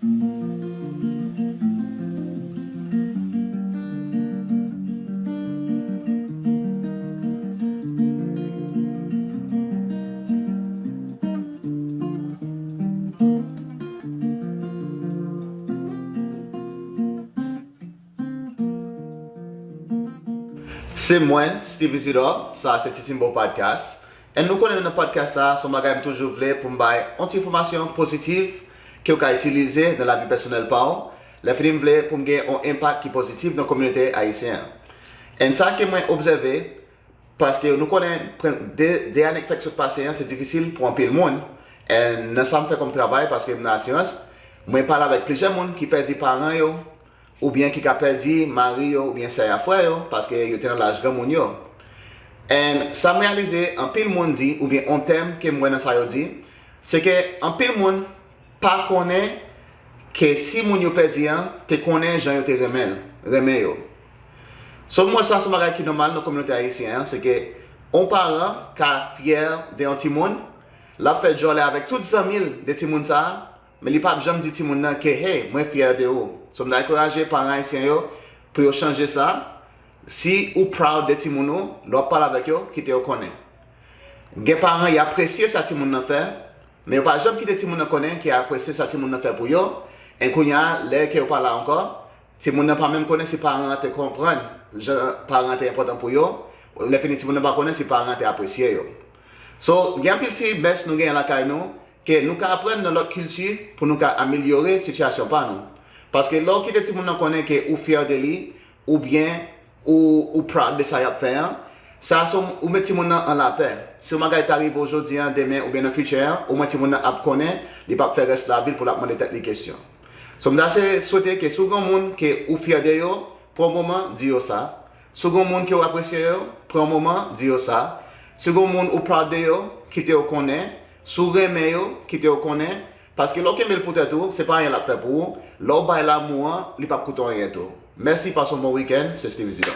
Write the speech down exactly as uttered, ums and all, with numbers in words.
Se mwen, Steve Isidore, sa a se Titimbo Podcast. And nou konnen nan podcast sa a, se yon bagay m toujou vle pou m bay yon ti enfòmasyon pozitiv ke w ka itilize nan lavi pèsonèl pa w. Lè fini m vle pou m gen yon enpak ki pozitif nan kominote ayisyen an. And sa ke mwen obsève, paske nou konnen pren- de, de ane k fèk sot pase an, te difisil pou anpil moun. And nan sa m fè kòm travay, paske m nan asirans, mwen pale avèk plizyè moun ki pèdi paran yo, oubyen ki ka pèdi mari yo oubyen sè a frè yo, paske yo te nan laj granmoun yo. And sa m reyalize, anpil moun di, oubyen yon tèm ke m wè nan sa yo di, se ke anpil moun pa konnen ke si moun yo pèdi an te konnen jan yo te renmen l, renmen yo. So m wè sa se yon bagay ki nòmal nan kominote ayisyen an, se ke yon paran ka fyè de yon timoun, l ap fè djòlè avèk tout zanmi l de timoun sa a, men li p ap janm di timoun nan ke, hey, mwen fyè de ou. So m ta ankouraje paran ayisyen yo pou yo chanje sa. Si ou proud de timoun ou, lè w ap pale avèk yo, kite yo konnen. Gen paran, y apresye sa timoun nan fè, men yo pa janm kite timoun nan konnen ke y apresye sa timoun nan fè pou yo. E kounye a, lè ke yo pa la ankò, timoun nan pa menm konnen si paran an te konprann jan paran an te enpòtan pou yo. Lè fini, timoun nan pa konnen si paran an te apresye yo. So, gen anpil ti mès nou genyen lakay nou, ke nou ka aprann nan lòt kilti pou nou ka amelyore sitiyasyon pa nou. Paske lè w kite timoun nan konnen ke ou fyè de li, oubyen ou, ou proud de sa y ap fè an, sa se ou met timoun nan an lapè. Si yon bagay ta rive w jodi an, demen, oubyen nan future an, omwen timoun nan ap konnen, li p ap fè rès lavi l pou l ap mande tèt li kesyon. So, m ta se swete ke si w gen moun ke ou fyè de yo, pran yon moman, di yo sa. Si w gen moun ke w apresye yo, pran yon moman, di yo sa. Si w gen moun ou proud de yo, kite yo konnen. Si w renmen yo, kite yo konnen. Paske lè w kenbe l pou tèt ou, se pa anyen l ap fè pou ou. Lè w bay lanmou an, li p ap koute w anyen tou. Mèsi, pase yon bon wikenn, se Steve Zidor.